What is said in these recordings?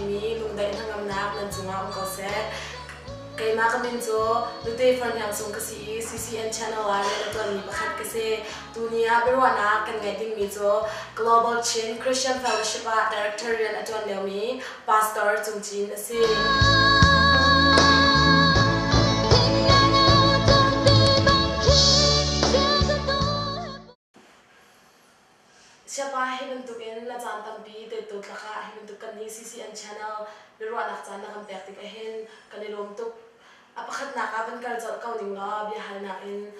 bikmi lungdaih hnangamnak nan cungah um ko seh. Keimah ka min cu Nute Farhniang Sung ka si i CCN Channel ah rian a ṭuanmi pakhat ka si. Tuni ah biaruahnak kan ngeih dingmi cu Global Chin Christian Fellowship ah Director rian a ṭuan liomi Pastor Cung Cin a si. Siapa hi bantukin na caan tampi tettu tlak ah hi bantuk kan nih CCN channel biaruahnak caan na kan pek tik ahhin kan i lawm tuk. A pakhatnak ah van kal colh ko ning law biahalnak in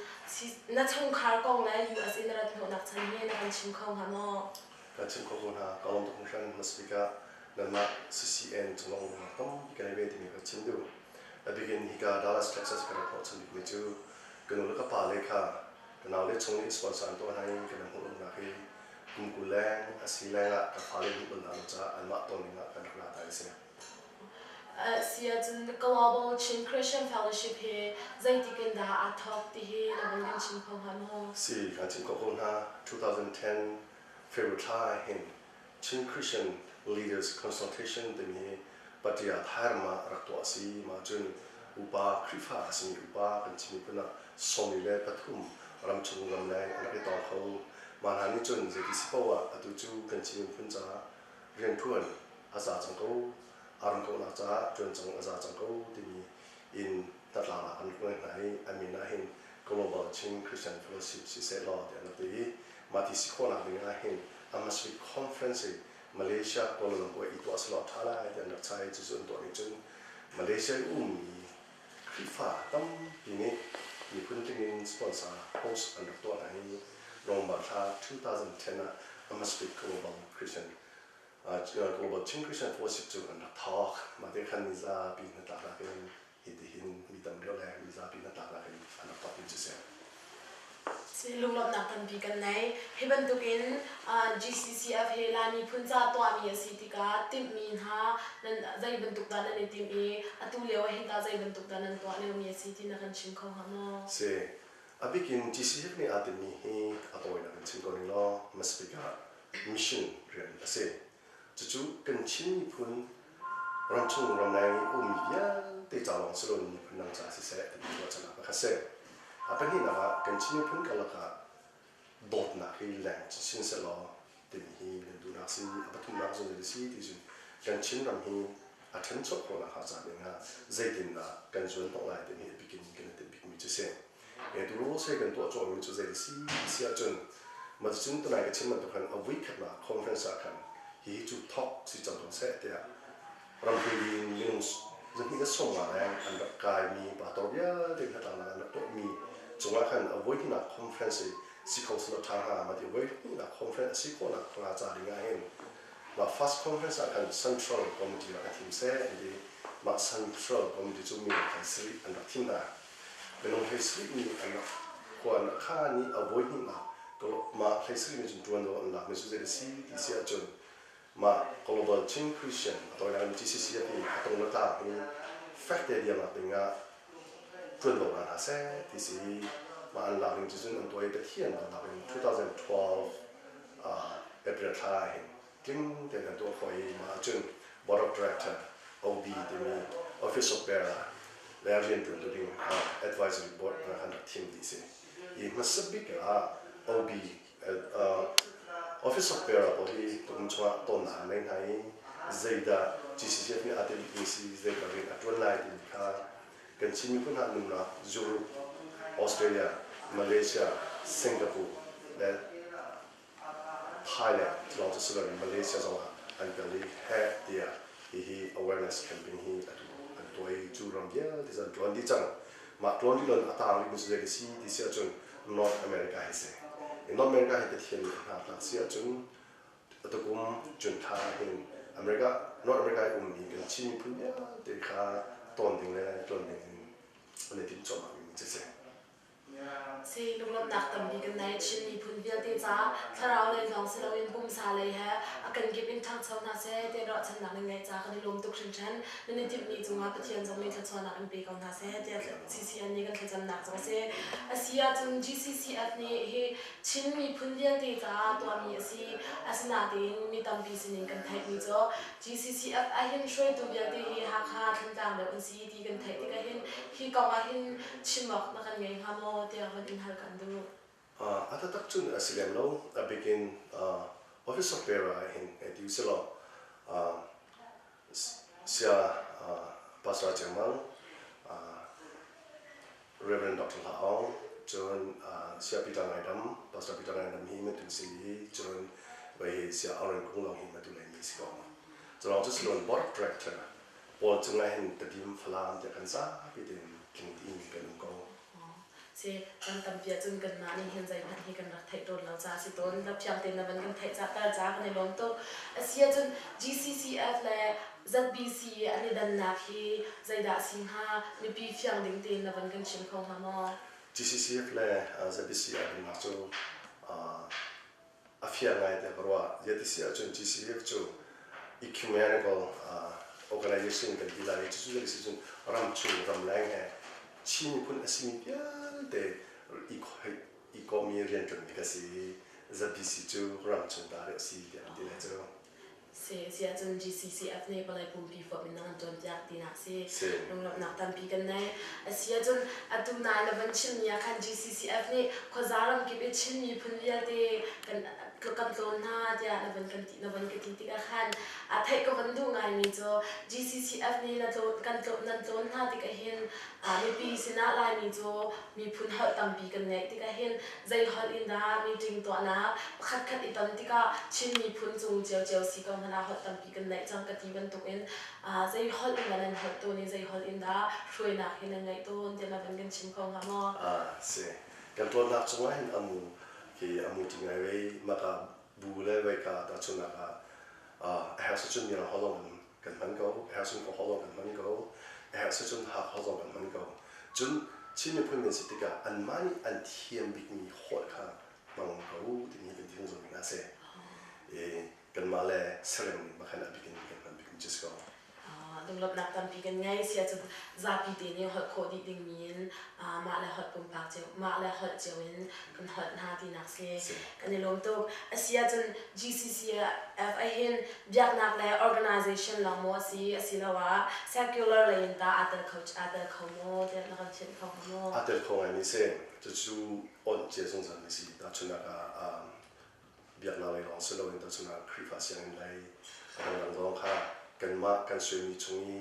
na chungkhar kong le US in na rat hnawhnak chan hi na kan chim kho hnga maw? Kan chim kho ko hna. Ka lawm tuk hringhran. Hmasabik ah nanmah CCN cungah umnak tampi kan i ve timi ka chim duh. A bikin hika Dallas, Texas ka rat hnawhchan bikmi cu ka nu le ka pa le kha Ka naule chung nih sponsor an tuah hna i kan hmuh hi kum 20 leng a si leng ah ka fale hmuh bal hna lo caah anmah ton ding ah kan rak ra ta i si. Si ahcun Global Chin Christian Fellowship hi zeitik in dah aa thawk ti hi na vun kan chim kho hnga maw? Si, kan chim kho ko hna. 2010 February thla hin Chin Christian Leaders Consultation timi hi Paṭia Thairam ah rak tuah a si. Mah cun upa Khrihfa a simi upa kan chim miphun ah 43 ramchung ramleng an rak i tong kho. Mah hna nih cun zeiti si paoh ah atu cu kan Chin miphun caah rianṭuan a za cang ko, a ram kauhnak caah ṭuan cang a za cang ko timi in hnatlaknak an rak ngei hna i a min ah hin Global Chin Christian Fellowship siseh law tiah an rak ti i mah ti si khawhnak ding ah hin a hmasabik conference hi Malaysia Kuala Lumpur i tuah selaw ṭha lai tiah an rak chai. Cucu an tuah ning cun Malaysia i ummi Khrihfa tampi nih miphun tling in sponsor host an rak tuah hna i November thla 2010 ah a hmasabik Global Christian Global Chin Christian Fellowship cu an rak thawk. Mah te khan mizapi hnatlaknak in hitihin mi tam deuh le mizapi hnatlaknak in an rak thawk mi cu si. Lunglawmhnak tampi kan nei. Hi bantukin GCCF hi Lai miphun ca tuahmi a si tikah timhmi hna nan zei bantuk dah nan i timh i atu lio ah hin tah zei bantuk dah nan tuah liomi a si ti na kan chim kho hnga maw? Si. A bikin GCCF nih aa timhmi hi a tawinak in chim ko ning law hmasabik ah mission rian a si. Cucu kan Chin miphun ramchung ramleng i ummi vialte ca lawng si loin miphun dang ca siseh timi ruahchannak pakhat a si. A pahnihnak ah kan Chin miphun karlak ah dawtnak hi leng chinchin sehlaw timi hi kan duhnak a si. A pathumnak zong zei si ti cun kan Chinram hi a ṭhancho khawhnak hnga ca ding ah zeitindah kan zuanhnawh lai timi a bikin kan i tinh bikmi cu a si. Tu se kan tuah cawlmi cu zei si si ahcun mah cucun tunai ka chim bantuk khan a vui khatnak conference ah khan hihi cu thawk si cang ko seh tiah ramhri in minung zahnih le 50 leng an rak kaimi pastor vialte hnatlaknak an rak tuahmi cungah khan a voi hnihnak conference i si kho selaw ṭha hnga mah ti voi hnihnak conference a si khawhnak hnga ca ding ah hin mah first conference ah khan central committee rak i thim seh an ti. Mah central committee cu minung 17 an rak thim hna. Minung 17 nih an rak khua an rak khaan i a voi hnihnak mah 17 nih cun ṭuanvo an lakmi cu zei a si ti si ahcun mah Global Chin Christian a tawinak in GCC a ti a tung le tlang hi fek te diamnak ding ah ṭuanvo la hna seh ti si i mah an lak ding cu cun an tuah i Pathian dawtnak in 2012 April thla ah hin tling tein an tuah khawh i mah ahcun Board of Director OB timi Office of Bearer le rianṭuantu ding Advisory Board hna khan rak thim dih si. I hmasa bik ah OB Office of Bearer pawl hi tukum chungah tonnak an ngei hna i zeidah GCCF nih aa tinh si, zeidah rian a ṭuan lai timi kha kan Chin miphun hna nunnak Europe, Australia, Malaysia, Singapore le Thailand lawng cu si loin Malaysia zongah an kal i heh tiah hihi awareness camping hi atu an tuah i cu ram vialte cu an ṭuan dih cang. Mah ṭuan dih loin a taang rihmi cu zei a si ti si ahcun North America hi si. I North America hi Pathian nih a hna tlak si ahcun atukum June thla hin America North America i ummi kan Chin miphun vialte kha tawn ding le ṭuan ding in an i timh cuahmah mi cu si. Si lunglawmhnak tampi kan nei. Chin miphun vialte caah thlarau lei lawng si loin pumsa lei he a kan kip in ṭhangcho hna seh tiah ruahchannak nan ngeih caah kan i lawm tuk hringhran. Nan i timhmi cungah Pathian zong nih thluachuahnak in pe ko hna seh tiah CCN nih kan thlacamnak zong a si. A si ahcun GCCF nih hi Chin miphun vialte caah tuahmi a si. Asinain mi tampi sinin kan theihmi cu GCCF ahhin hruaitu vialte hi Hakha, Thantlang deuh an si ti kan theih tikah hin hi kong ah hin chim awk na kan ngei hnga maw tiah van in hal kan duh. A taktak cun a si lem lo. A bikin Office of Pera ah hin hei ti usilaw sia Pastor Chiang Mang, Reverend Dr. Hla Aung, cun Sia Peter Ngai Dam, Pastor Peter Ngai Dam hi matu si i cun vei Sia Aung Kung lawng hi matu lei mi si ko. Cu lawng cu siloin Board of Director pawl cungah hin Tedim Falam tiah kan zapi tein tling tiin kan um ko. Si kan tampi ahcun kanmah nih hin zeihmanh hi kan rak theih tawn lo caah si tawn. Na fiang tein na van kan theih ca tar ca kan i lawm tuk. A si ahcun GCCF le ZBC an i dannak hi zeidah a si hnga? Mipi fiang ding tein na van kan chim kho hnga maw? GCCF le ZBC aa dannak cu a fiang ngai tiah ka ruah. Zeiti ahcun GCF cu ecumenical organization kan ti lai i cucu zeiti si cun ramchung ramleng he Chin miphun a simi vialte i kawhmi rianṭuanmi ka si i ZBC cu ramchung ta a si tiah an ti lai cu. Si si ahcun GCCF nih vawlei pumpi huap in na kan cawnpiak tinak si. Lunglawmhnak tampi kan nei. A si ahcun atu nai na van chimmi ah khan GCCF nih khuaza ramkip i Chin miphun vialte kan kan tlawn hna tiah na van kan ti na van ka ti tikah khan a theih ka van duh ngaimi cu GCCF nih na tlawn kan tlawn nan tlawn hna tikah hin mipi sinah Laimi cu miphun holh tampi kan ngeih tikah hin zei holh in dah meeting tuahnak pakhatkhat i ton tikah Chin miphun cung ciocio si ko hmanh ah holh tampi kan neih cang ka ti bantukin zei holh in dah nan holh tawn i zei holh in dah hruainak hi nan ngeih tawn tiah na van kan chim kho hnga maw? Si. Kan tuannak cungah hin amu hi amu ti ngai vei maka bu le veika tahchunnak ah a herh si cun mirang holh zong kan hman ko a herh cun kaw holh zong kan hman ko a herh si cun Hakha holh zong kan hman ko. Cun Chin miphun kan si tikah anmah nih an thiam bikmi holh kha hmang ko timi kan ti zungzal mi hna si. I kanmah le serem ning bakhan a bikin kan hman bikmi cu si ko. Lunglawmhnak tampi kan ngei. Sia cu zapi te nih holh khawh dih dingmi in mah le holh pumpak cio, mah le holh cio in kan holh hna tinak si. Kan i lawm tuk. A si ahcun GCCF ahhin biaknak le organization lawng maw a si, asiloah secular lei in tah aa tel kho aa tel kho maw tiah na kan chimh kho hnga maw? Aa tel kho ngaimi si. Cucu onh cia zungzal mi si. Tahchunhnak ah biaknak lei lawng si loin tahchunhnak Khrihfa sianginn lei a dangdang zong kha kanmah kan suaimi chung i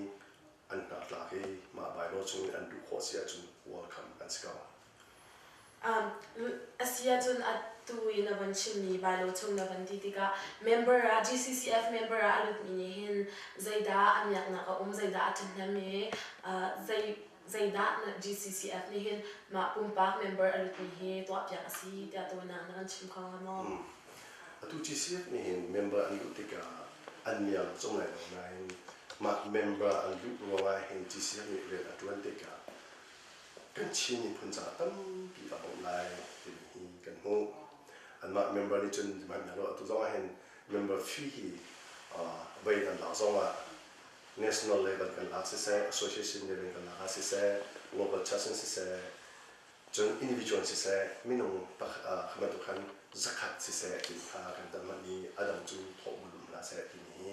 an hnatlak i mah Bible chung in an duh khawh si ahcun welcome an si ko. A si ahcun atu i na van chimmi Bible chung na van ti tikah member ah GCCF member ah a lutmi nih hin zeidah a miaknak a um, zeidah a ṭhahnem i zei zeidah na GCCF nih hin mah pumpak member a lutmi hi tuahpiak a si tiah tawinak na kan chim kho hnga maw? Atu GCF nih hin member an luh tikah an miang a cung lai lo nain mah member an luh ruangah hin GCF nih rian a ṭuan tikah kan Chin miphun caah tampi a bawmh lai timi hi kan hmuh. Anmah member nih cun sihmanhsehlaw atu zongah hin member fee hi voi kan lak zongah national level kan lak siseh, association level kan lak ah siseh, local church in siseh, cun individual siseh, minung kha bantuk khan zakhat siseh ti kha kan tam manh i a dang cu thawh bulum hna seh timi hi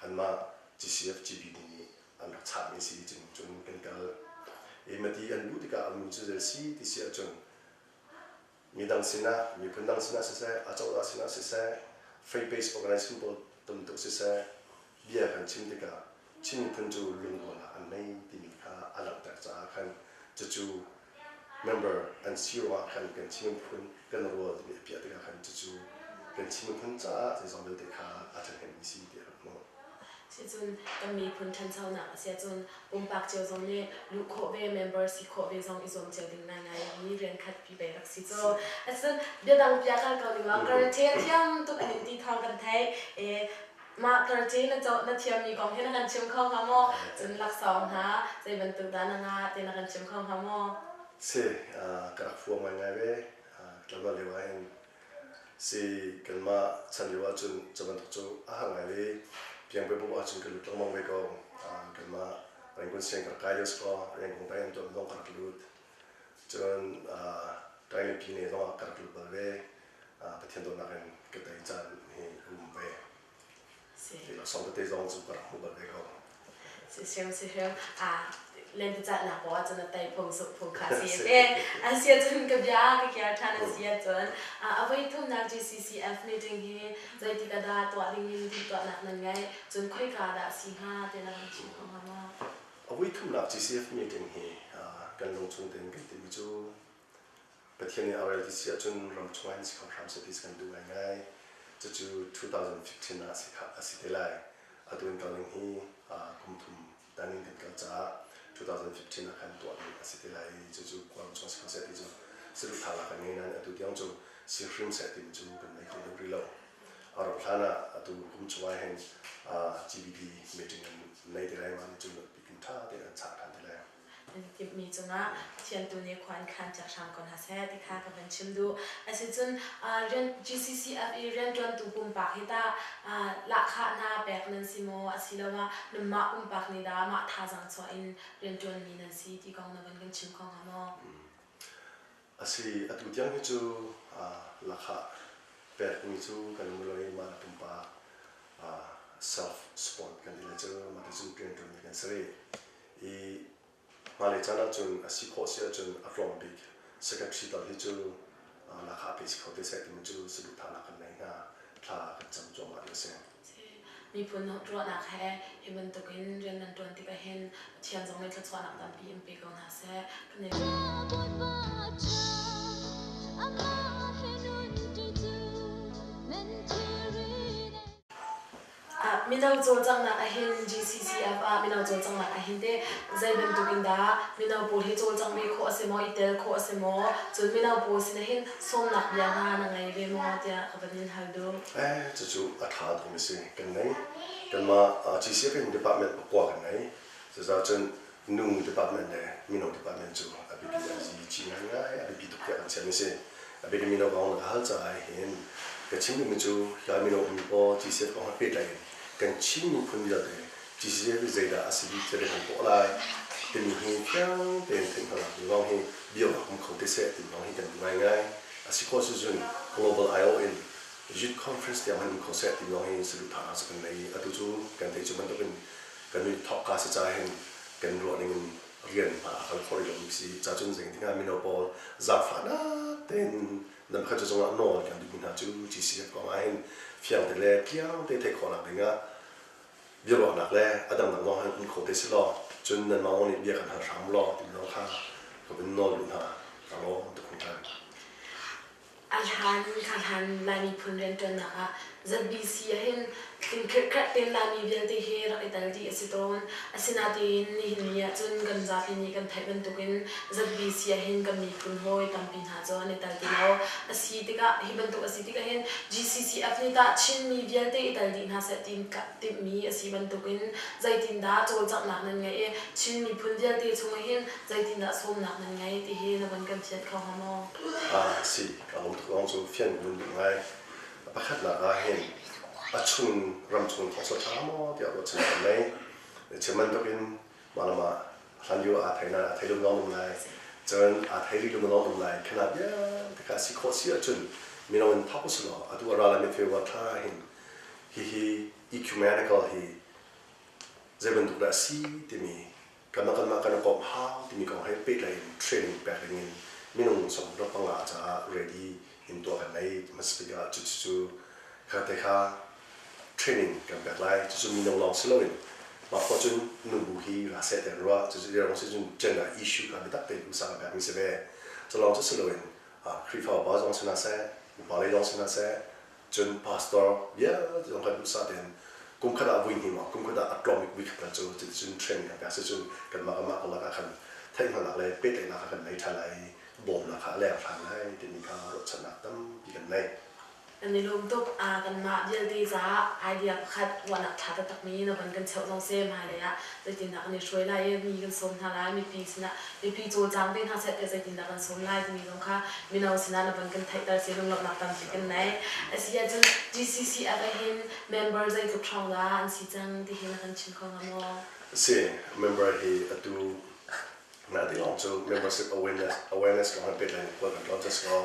anmah GCF GBD nih an rak chahmi si cun cun kan kal. I mati an luh tikah a mu cu zei si ti si ahcun midang sinah miphun dang sinah siseh acozah sinah siseh faith-based organization pawl tamtuk siseh bia kan chim tikah Chin miphun cu lungrualnak an nei timi kha a langhter caah khan cucu member an si ruangah khan kan Chin miphun kan rual timi a piah tikah khan cucu kan Chin miphun caah zeizong vialte kha a ṭhahnemmi si tiah ka hmuh. Sicun kan miphun ṭhanchonak a si ahcun pumpak cio zong nih luh khawh ve, member si khawh ve zong i zuam cio ding ngaingai hi rian khat pi pei rak si cu. Asicun biadang pia kal ko ding ah karate thiam tuk an in ti thawng kan theih. E, mah karate na co na thiammi kong hi na kan chim kho hnga maw? Cun laksawng hna zei bantuk dah na ngah ti na kan chim kho hnga maw? Si, ka rak fuang ngaingai ve. Tlangval lio ahhin si kanmah chan lio ahcun cu bantuk cu a har ngai ve. Piangpe bu ahcun ka lut lengmang ve ko. Kanmah Rangoon siang ka rak kai lio si kaw Rangoon peng in tuan zong ka rak lut. Cun Tainglipi ne zong ah ka rak lut bal ve. Pathian dawtnak in ka tei caan hi um ve. Si. Laksawng tete zong cu ka rak hmu bal ve ko. Si hrim si hrim. Ah lentecelhnak paoh ahcun a tei phung suk phung kha si te. A si ahcun ka bia ka kiar ṭhan a si ahcun a voi thumnak GCCF meeting hi zeitik ah dah tuah ding in timhtuahnak nan ngeih? Cun khoika dah si hnga ti na kan chim kho hnga maw? A voi thumnak GCF meeting hi kan lungchung tein kan timi cu Pathian nih a rel ti si ahcun ram chungah hin si kho hram seh ti kan duh ngaingai. Cucu 2015 ah a si te lai. Atu in kal ning hi kum thum dan in kan kal caah 2015 ah khan tuah ding a si te lai i cucu khuaram chung si kho seh ti cu saduhthah kan ngei nain atu tiang cu si hrim seh timi cu kan nei kho deuh rih lo. A rauh hlan ah atu kum chungah hin GBD meeting an nei te lai ma nih cun pikin ṭha tein an chah ṭhan te lai. Nan timhmi cungah Pathian tu nih khua in khan piak hram ko hna seh ti kha ka van chim duh. Asicun rian GCCF i rianṭuantu pumpak hi tah lahkhah hna pek nan si maw asiloah nanmah pumpak nih dah mah thazaang chuah in rianṭuanmi nan si ti kong na van kan chim kho hnga maw? Asi, atu tiang hi cu lahkhah pekmi cu kan um lo i mah le pumpak self support kan ti lai cu mah ti cun rianṭuanmi kan si rih. I hmailei caan ahcun a si khawh si ahcun a tlawm bik secretary tal hi cu lahkhah pe si kho te seh timi cu saduhthahnak kan nei hna thla kan cam cuahmah ding a si. Miphun ruahnak he hi bantukin rian nan ṭuan tikah hin Pathian zong nih thluachuahnak tampi in pe ko hna seh. Kan i Mino cawlcanghnak ahhin GCCF ah mino cawlcanghnak ahhin teh zei bantuk in dah mino pawl hi cawlcangh ve khawh a si maw, i tel khawh a si maw? Cun mino pawl sin ahhin sawmnak bia hna na ngei ve maw tiah ka van in hal duh. Eh, cucu a ṭha tukmi a si. Kan ngei. Kanmah GCF in department pakua kan ngei. Cucaah cun nu department le mino department cu a biapi a zi ngaingai, a biapi tuk tiah kan chiahmi a si. A biapi mino kong na ka hal caah hin ka chim duhmi cu hi mino ummi pawl GCF kong he pehtlai in kan Chin miphun vialte GCF hi zeidah a si bik thil kan tuah lai timi hi fiang tein theihhngalhnak ding lawng hi biaknak um kho te seh ti lawng hi kan duh ngaingai. A si khawh sicun Global IO in Youth Conference tiang han um kho seh ti lawng hi saduhthah cu kan nei. Atu cu kan theih cu bantukin kan i thawkka si ca hin kan ruah ning in rian hma a kal khawh rih lomi si. Ca cun zeitin ah mino pawl zaangfahnak tein nan khat cu zongah nawl kan duhmi hna cu GCF kong ah hin fiang te le tliang te theih khawhnak ding ah biaruahnak le a dangdang zong han um kho te si law cun nanmah zong nih bia kan hal hram law timi zong kha ka vun nawl duh hna. Ka lawm tuk hringhran. A hlan kha hlan Lai miphun rianṭuannak ah ZBC ahhin tling khirhkherh tein Laimi vialte hi rak i tel dih a si tawn. Asinain nihin ni ahcun kan zapi nih kan theih bantukin ZBC ahhin kan miphun hawi tampi hna cu an i tel ti lo. A si tikah hi bantuk a si tikah hin GCCF nih tah Chinmi vialte i tel dih hna seh ti timhmi a si bantukin zeitindah cawlcanghnak nan ngeih i Chin miphun vialte chungah hin zeitindah sawmnak nan ngei ti hi na van kan fianh kho hnga maw? Ah si, ka lawm tuk lawng cu fian mun duh ngai. Pakhatnak ah hin a chung ram chung thawk ṭha maw tiah ruahchan kan nei. Chim bantukin mah lam ah hlan lio aa thei nain aa thei lung lawng um lai. Cun aa thei rih lung lawng um lai. Khana vialte kha si khawh si ahcun mino in thawk usih law atu a ral mi February thla hin hihi ecumenical hi zei bantuk dah a si timi kanmah kanmah kan i komh hau timi kong he pehtlaih in training pek ding in minung 65 caah ready in tuah kan nei hmasa bik ah cucu kha te kha training kan pek lai. Cucu mino lawng si loin mah khawh cun nubu hi ra seh te ruah cucu lawng si cun gender issue kha biatak tein usa kan pek mi si ve. Cu lawng cu si loin Khrihfa upa zong si hna seh, upa lei zong si hna seh, cun pastor vialte zong kan duhsah tein kum khat ah vui hnih maw kum khat ah a tlawm bik vui khat tal cu cuticun training kan pek si cun kanmah kanmah karlak ah khan theihhngalhnak le pehtlaihnak kha kan nei ṭhan lai i bawmnak kha a leng hran lai timi kha ruahchannak tampi kan nei. Kan i lawm tuk. Kanmah vialte caah idea pakhat ruahnak ṭha taktakmi na von kan cheuh zong si hmailei ah zeitindah kan i hruai lai i mi kan sawm hna lai, mipi sinah mipi cawlcang ve hna seh tiah zeitindah kan sawm lai timi zong kha mino sinah na von kan theihter si lunglawmhnak tampi kan nei. A si ahcun GCCF ah hin member zeitluk hrawng dah an si cang ti hi na kan chim kho hnga maw? Si, member hi atu na ti lawng cu membership awareness awareness kong he pehtlai in khual kan tlawn cu si kaw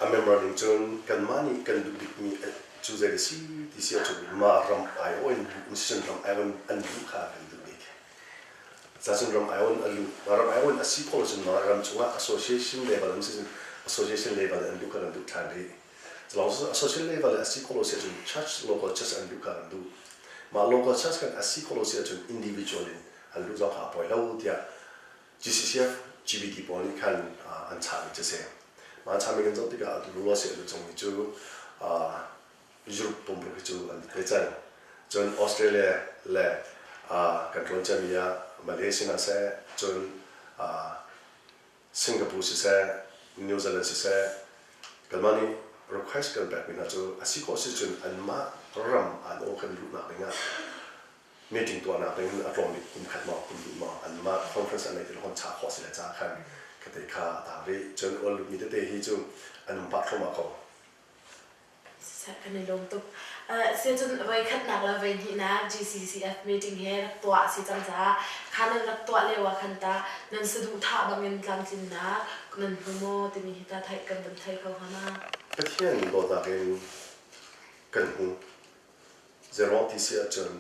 A member ning cun kanmah nih kan duh bikmi cu zei a si ti si ahcun mah ram aiawh in luh in sicun ram aiawh in an luh kha kan duh bik. Cacun ram aiawh in a luh, mah ram aiawh in a si khawh cun mah ram chungah association level in sicun association level in an luh kha kan duh ṭhan rih. Culawng cu association level in a si khawh lo si ahcun church, local church an luh kha kan duh. Mah local church kan a si khawh lo si ahcun individual in an luh zong kha a poi lo tiah GCCF GBT pawl nih khan an chahmi cu a si. Mah an chahmi kan zoh tikah atu lulua si atu cungmi cu Europe pumpuluk hi cu an te cang. Cun Australia le kan ṭuan ciami ah Malaysia hna seh, cun Singapore siseh, New Zealand siseh, kanmah nih request kan pekmi hna cu a si khawh si cun anmah ram an aw kan luhnak dingah meeting tuahnak ding in a tlawm bik kum khat maw kum hnih maw anmah conference an nei ti hon chah khawh si le ca khan khate kha a tang rih. Cun ual lutmi tete hi cu an um pah thluahmah ko. Kan i lawm tuk. Si cun voi khatnak le voi hnihnak GCCF meeting he rak tuah a si cang caah kha nan rak tuah lio ah khan tah nan saduhthah bangin tlamtlinnak nan hmu maw timi hi ta theih kan van thei kho hnga ma? Pathian dawtnak in kan hmu. Zeiruang ti si ahcun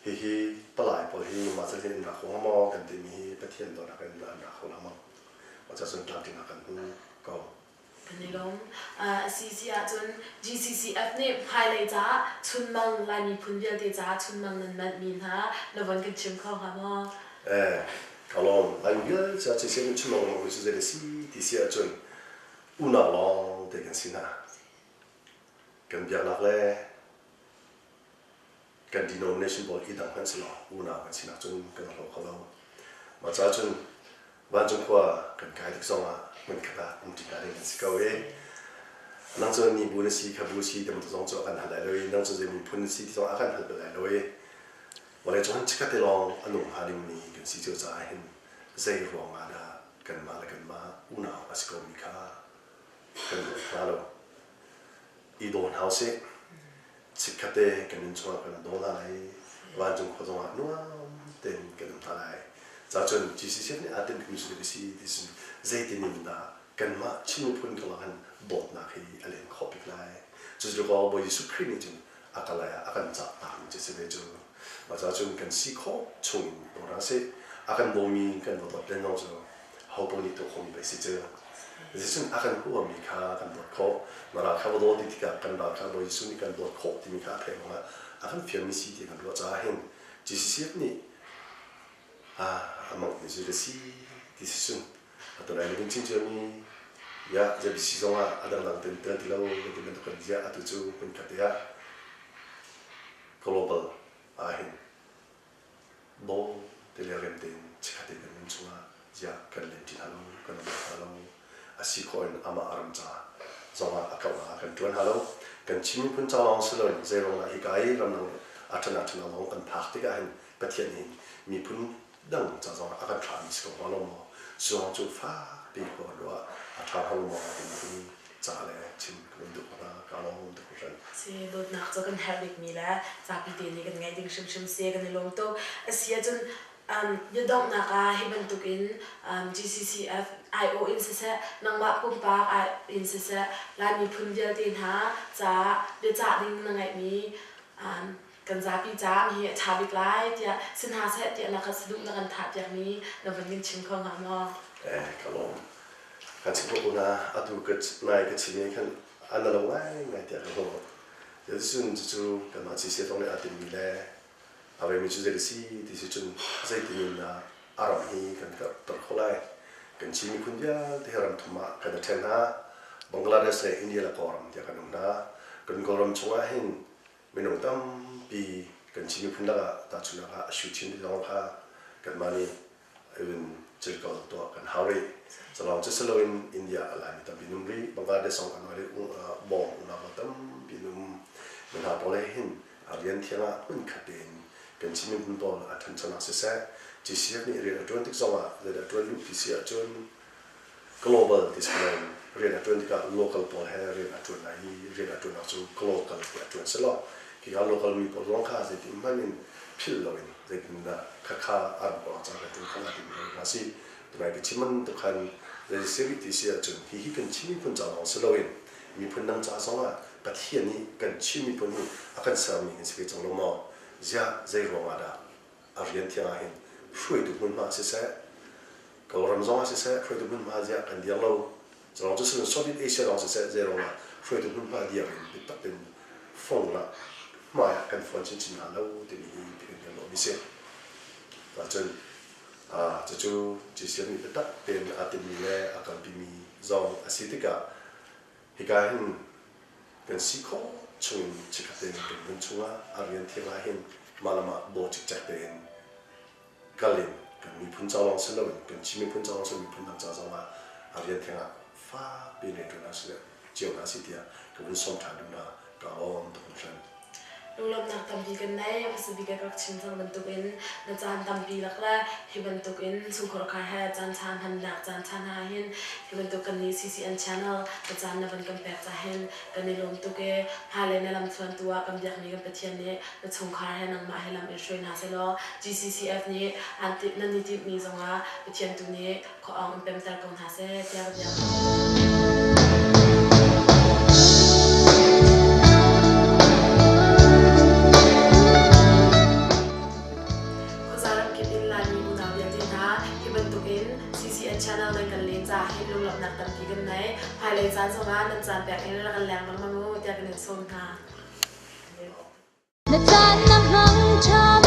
hihi palai pawl hi mah catin in rak kho hnga maw kan timi hi Pathian dawtnak in an rak kho lengmang. Mah cun tlamtling ah kan hmu ko. Kan i lawm. CC ahcun GCCF nih hmailei caah chunmang Lai miphun vialte caah chunmang nan manhmi hna na von kan chim kho hnga maw? Eh, ka lawm. Lai vialte caah CCF nih chunmang nan cu zei a si ti si ahcun unau lawng te kan si hna. Kan biaknak le kan denomination pawl i dang hmanh selaw unau kan sinak cun kan hlo kho lo. Mah caah cun vancung khua kan kai tik zongah hmunkhat ah um ṭi hna ding kan si ko i nang cu ni bu na si kha bu si ti bantuk zong cu a kan hal lai lo i nang cu zei miphun na si ti zong a kan hal bal lai lo i vawlei cung chikkhat te lawng a nung hnga dingmi kan si cio caah hin zei ruang ah dah kanmah le kanmah unau a si komi kha kan dawt hna lo. I daw hna usih. Chikkhatte kan inn chungah kan daw hna lai. Vancung khua zongah nuam tein kan um hna lai. Ca cun GCCF nih aa tinhmi cu a si ti cun zeitin in dah kanmah Chin miphun karlak hin dawtnak hi a len khawh bik lai. Cucu kaw Bawi Jesuh Khrih nih cun a ka lai ah a kan cahtakmi cu a si ve cu. Mah ca cun kan si khawh chung in daw hna sih. A kan dawmi kan va dawt len zong cu ho paoh nih tuah khawhmi pei si cu. Jesuh a kan huami kha kan dawt khawh. Na ral kha va daw ti tikah kan ral kha Bawi Jesuh nih kan dawt khawh timi kha a theih ruangah a kan fialmi si ti kan ruah caah hin GCCF nih a mangh ni cu si ti si cun atu lai na chim ciami ya ZBC zongah a dangdang ten tel ti lo kan ti bantuk kan ziah atu cu hmunkhat te ah global ah hin Daw te le rem tein chikkhat te kan nun chungah ziah kan len ṭi hna lo, kan um hna lo. A si khawh in amah ram ca zongah a kauhnak ah kan ṭuan hna lo. Kan Chin miphun ca lawng si loin zeiruang dah hika i ramdang a ṭhan ah ṭhan lawng kan phak tikah hin Pathian nih miphun dang ca zongah a kan thlahmi si ko hnga lo maw? Cu zong cu fakpi khua kan ruah a ṭha hnga lo maw timi hi ca le chim kan duh hna ka lawm tuk hringhran. Si dawtnak cu kan herh bikmi le zapi te nih kan ngeih ding hrimhrim si kan i lawm tuk. A si ahcun biadonghnak ah hi bantukin GCCF IO in siseh nangmah pumpak in siseh Lai miphun vialte hna caah biacah ding na ngeihmi kan zapi caah hi a ṭha bik lai tiah si hna seh tiah na kan saduh na kan thah piakmi na vun kan chim kho hnga maw? Eh, ka lawm. Kan chim ko na atu ka nai ka chim i khan an lo ngaingai tiah ka hmuh. Cun cucu kanmah CCF zong nih aa timmi le a veimi cu zei a si ti si cun zeitin in dah a ram hi kan karhter khawh lai. Kan Chin miphun vialte hi ram thum ah kan i ṭhen hna. Bangladesh le India le Kawlram tiah kan um hna. Kan Kawlram chungah hin minung tampi kan Chin miphun lakah tahchunhnak ah a Shu Chin ti zong kha kanmah nih even Cilkaw tuah kan hau rih. Culawng cu si loin India a Laimi tampi an um rih. Bangladesh zong an oi bawm unau tampi an um. Na hna pawl he hin rian thiang ah hmunkhat tein kan Chin miphun pawl a ṭhanchonak siseh, GCF nih rian a ṭuan tik zongah zeidah ṭuan duh ti si ahcun global ti si loin rian a ṭuan tikah local pawl he rian a ṭuan lai i rian a ṭuannak cu glocal ti a ṭuan selaw khika local mi pawl zong kha zeitin hmanh in philh loin zeitindah khakha an pawl cang kan ṭuan kho lai timi hna si. Tunai ka chim bantuk khan zei si rih ti si ahcun hihi kan Chin miphun ca lawng si loin miphun dang ca zongah Pathian nih kan Chin miphun hi a kan sermi kan si ve cang lo maw? Ziah zei ruangah dah a rian thiang ah hin hruaitu hmunhma siseh, Kawlram zongah siseh hruaitu hmunhma ziah kan dir lo. Culawng cu si Southeast Asia lawng siseh zei ruangah hruaitu hmunhma dir in biatak tein fong lah hmai ah kan fawn chinchin hna lo timi hi kan kan lawhmi si. Cun cucu GCM nih biatak tein aa timmi le a kalpimi zong a si tikah hika hin kan si khawh chungin chikkhat tein kan nun chungah a rian thiang ah hin mah le mah baw cikcek tein kal in kan miphun ca lawng si loin kan Chin miphun ca lawng si miphun dang ca zong ah a rian thiang ah fakpi in rianṭuan hna sih cio hna sih tiah ka vun sawm ṭhan duh hna. Ka lawm tuk hringhran. Lunglawmhnak tampi kan nei. Hmasa bik ah ka rak chim cang bantukin na caan tampi lak le hi bantukin chungkhar khar he caan ṭha hmannak caan ṭha hna hin hi bantuk kan nih CCN channel na caan na van kan pek ca hin kan i lawm tuk i hmailei na lamthluan tu ah kan biakmi kan Pathian nih na chungkhar he nangmah he lam in hruai hna sehlaw GCCF nih aan nan i timhmi zongah Pathian tu nih khuaawng in pemter ko hna seh tiah ka biak. Khuaza ramkip in Laimi unau vialte hna hi bantukin CCN channel nan kan len caah hin lunglawmhnak tampi kan nei. Hmailei caan zongah nan caan pek in rak kan leng lengmang u tiah kan in sawm hna. Na caan na hmang ṭha.